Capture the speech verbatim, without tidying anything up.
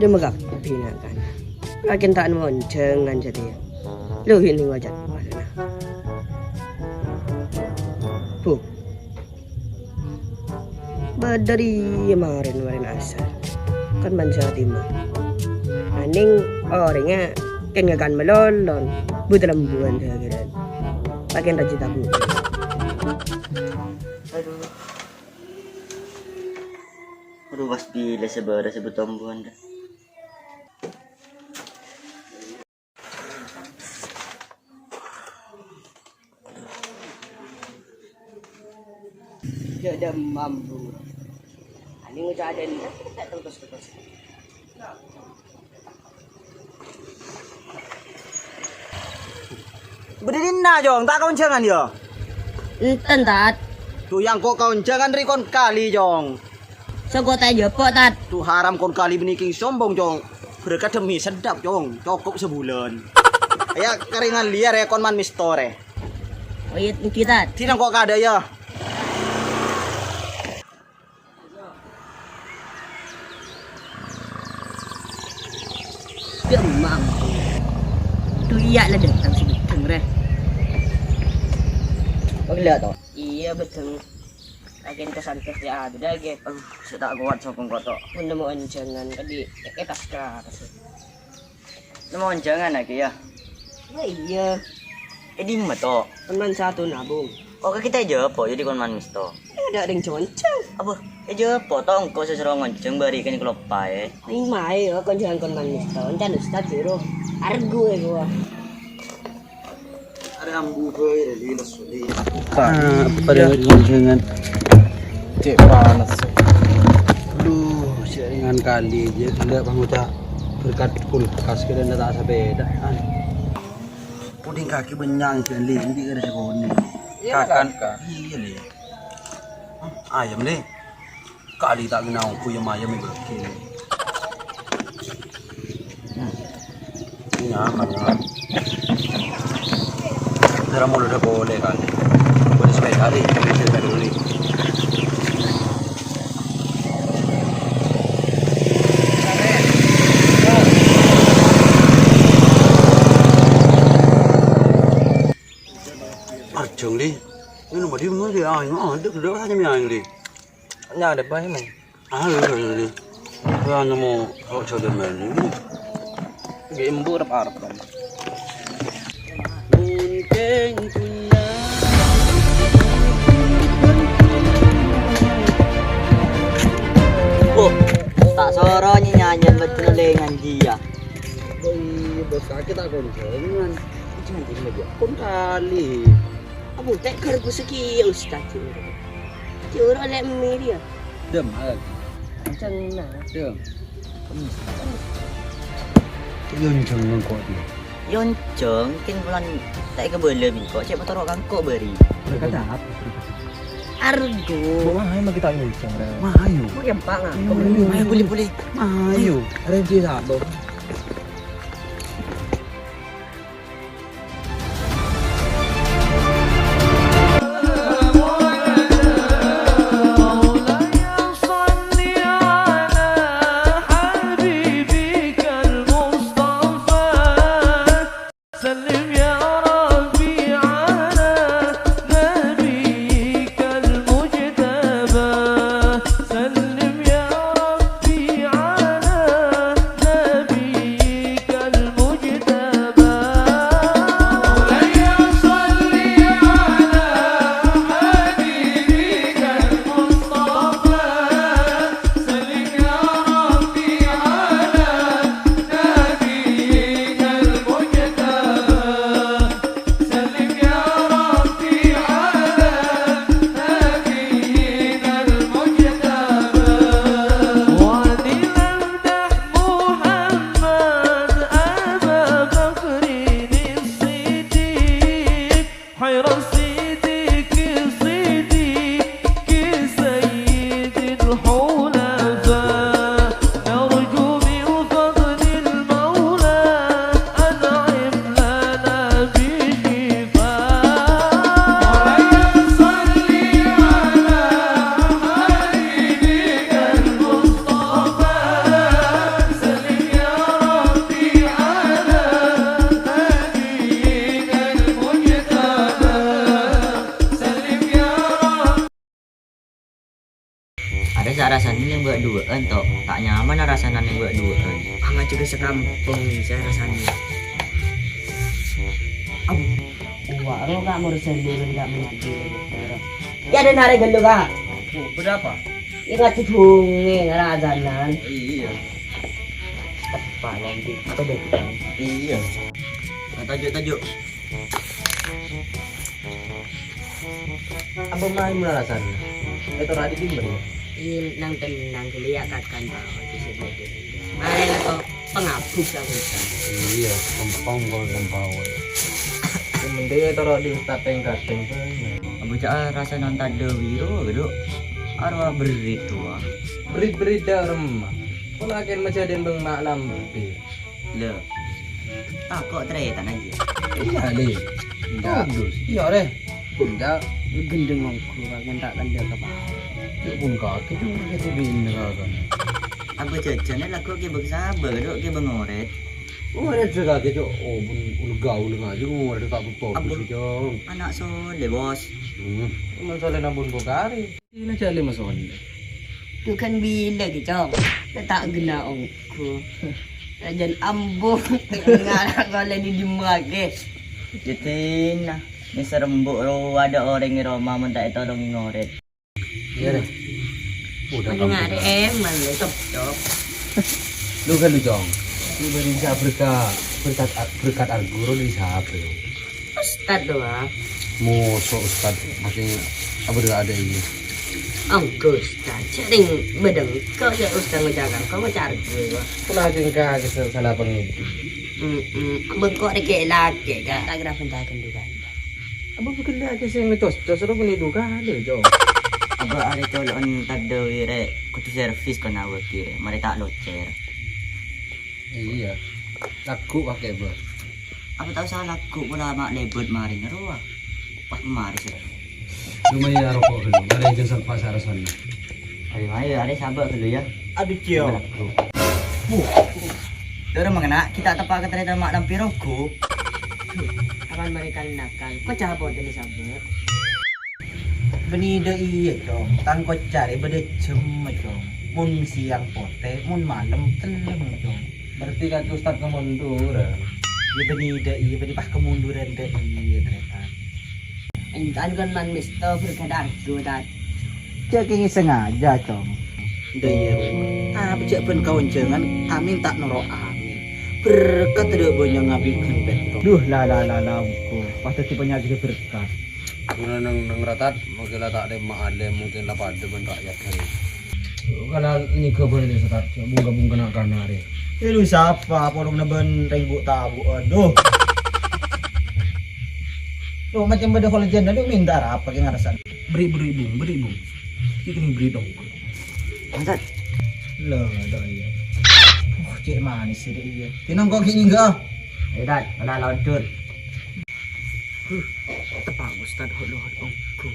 Makabbhi na'-kana'. Lakèn ta' nemmo onjhângan satèya. Lo, ghi' nèng oca' maksodda. Bu. Bâdâ rèya marèn, marèn asar. Kan man Jawa Timur. Anèng orèngnga kan ngakan malolo. Bu talembhuwân dhâghârân. Lakèn rajâ tabu. Aduh. Aduh, pas bilâ sè bârâs sè bu tombuwân, dâ. Jhâ' dhâmmam, Bu. Anèng ngoca' adâ'na, ta' terros-terros. Bâdâ dinna', Cong? Ta' kaonjhângan, yâ? Enten, Tat. Dhu, yâ engko' kaonjhângan rè kon kalè, Cong. Sengko' ta' èjâpo', Tat. Dhu, haram kon kalè bânnè kèng sombong, Cong. Berkat demi sedap, Cong. Cokop sabulân. Yâ, karèngan lèyar, yâ, kon man mèstor, yâ. Oh, iyâ, èngghi, Tat. Dinna' engko' kadâ', yâ. Dhâmmam. Dhu, iyâ la dâteng sè bhidhâng, rè. Bâgla, to? Iyâ, bhidhâng. Lakèn kasantos dâ' abidhâ, ghi. Aduh, sè ta' kowat sokong koto'. Mon nemmo onjhângan kadhi è, è tas ka, kas. Nemmo onjhângan, yâ, Ki, yâ? Oh, iyâ. È dimma, to? Kon man satona, Bung. Oh, ka kita èjâpo', jadi kon man mèsto. Adâ' rèng conjhâng. Apa? Èjâpo', to, engko' sè soro ngonjhâng, bâri' kan keloppaè. Rèng maè, oh, konjhângan kon man mèsto. Encan ustad, juru. Argo, è, gua. Arè ambu bhâi, rè, liles, li. Ah, pada ngonjhângan. Cè' panas. Aduh, cè' ringan kali aja. Gila, Bang Uca. Berkat kulkas kita ndak tak sepedaan. Puding kaki benyang, Jan, li. Nanti ada sekolah. Iya, Kakan. Kakak. Iya, li. Hah, ayam, li. Kali ta' kèna ongghu yem-ayem èbâghi. Hmm. Nyaman, nyaman. Dârâ molodhâ polè, kali. Polè sepeda, deh. Sepeda dulu, deh. Arjong, deh. Ini nomor dia, nomor dia. Ah, ini ada, ada rasanya, mi, ah, ini, deh. Nya, ada apa ini? Ah, iya, iya, iya. Wah, nemu kok jodoh main ini. Nggih, embu arep-arep, kan. Mungkin punya. Oh, ta' soro nyanyian betul lengan dia. Oh iya, bos, kaki tak konjengan. Itu mungkin lagi. Kon kali. Apa tak karo gue segi, Ustaz? Coro lek miri ya. Dem, ayo. Kenceng, nah. Dem. Yonjong nang kok dia. Yonjong, kin bulan tak kebele bingko, cek motor kangkok beri. Mereka cakap. Argo. Wah, ayo kita yonjong, Rel. Wah, ayo. Mau yang pangan. Ayo, ayo, ayo. Ayo, boleh, boleh. Ayo. Renji satu. Duwâ'ân, To'. Ta' nyaman rasana neng bâ' duwâ'ân. Pangajhâghâ sakampong sè rasana. Abu. Waro ka' morjhân dulun ka' mènanti. Ya, den arè ghâllu, Ka'. Oh, bâdâ apa? Ingat si bhungè ngarajanan. Iyâ. Tepa' nanti, kita datang. Iyâ. Nah, tajuk, tajuk. Apa main merasan? Itu tadi di mana? Iyâ, nang-tenang ghâllu ya, Kakan, Pak. Marè la kok pangabuk, Pak. Iyâ, kempang kok kempang. Mending itu di ustad teng-kateng. Abu ca'na rasa nonton Dawiro, gitu. Arwah berit tuh. Berit-berit dâ' remma. Pola kèn majâdin bâng mak lambet. Lho. Ah, kok trètan aja? Iyâ, Lè. Enjâ'. Bagus. Iyâ, Rè. Enjâ'. Gendeng ongghu, Pak, ngentak tandhâ ka Pak. Ya pon kakè, cuma itu bina kakè. Apa jajana lagu kè bâ' sabâ, Dok, kè bâ' ngorèt? Ngorèt sè kakè, Cok. Oh, pon ulega-ulega aja ngorèt tak betul, Abu. Cong. Anak soleh, Bos. Hmm. Emang soleh nampun pokari. Ina jali masonde. Dukan bila ki, Cong? Ta' ghenna ongghu. Rajân ambu, ngara' kole di dimma ke. Jadina, nèser embu' rowa dâ' orèng è roma mon ta' ètolongè ngorèt. Iyâ, Rè. Udah. Aduh, kamu ngare' emang, ya, cop-cop. Lu kan lu, Cong. Ini beri bisa berkat, berkat, berkat Arguro dari siapa, ya? Ustad doa. Mosok ustad, maksudnya apa dulu ada ini? Ongghu ustad, sering bedeng. Kau ya ustad ngucapkan, kau ngucap gue. Pernah kengka kesel salah pengidi. Mm-mm. Bengkok dikit lagi, Kak. Tak kira penjaga juga. Apa bukan lagi sing ngecos-cos, apa menidukan, Cong? Apa ada colokan tadda wire kudu servis kon awak kire, mari tak locer. Iya. Lagu pakai, Bos. Apa tao salah lagu pola mak lebet mari ngeroa. Pas mari sih. Lumayan rokok dulu, mari jangan sampai sarasan. Ayo, ayo, are sabâ' ghâllu, ya. Aduh, Cio. Lagu. Dâri mangkana kita tepa ka tarètan mak Lampi Rogo. Kapan mari kan nakal. Kok cah apa tadi sabâ'? Bânnè dâ' iyâ, Cong. Tang kocar è bâdâ jemma, Cong. Mon siang potè, mon malem tellem, Cong. Berarti kaki ustad kemunduran. Iyâ bânnè dâ' iyâ, bânnè pas kemunduran dâ' iyâ, tarètan. Entan kan man misto berkat Argo, Tad. Cè' kèngèng sengaja, Cong. Dâ' iyâ, Ru. Apa cè' bân kaonjhângan, amin ta' noro' amin. Berkat dâ' bânnya' ngabi' ghân petto. Duh, la, la, la, la, ongghu. Pas dâddhi panyakit berkat. Ghuna neng, neng ratat, mungkin la ta' lèma' alèm, mungkin la padâ bân rakyat ghâllu. Kala nèka bâli, Ustad, bungka-bungka na'-kana' rè. Elu sapa, porongna bân rèng bu-tabu, aduh. Loh, macem bâdâ kolajen, aduh, minta apa kè ngarasan. Beri, beri, Bung, beri, Bung. Iki nih beri dong. Ustad. Loh, aduh, iya. Oh, cè' manis sih, iyâ. Tinongko' gini, enggak? Ayo, Tad, ana londur. Huh, tepa' Ustad, hot, hot, ongghu.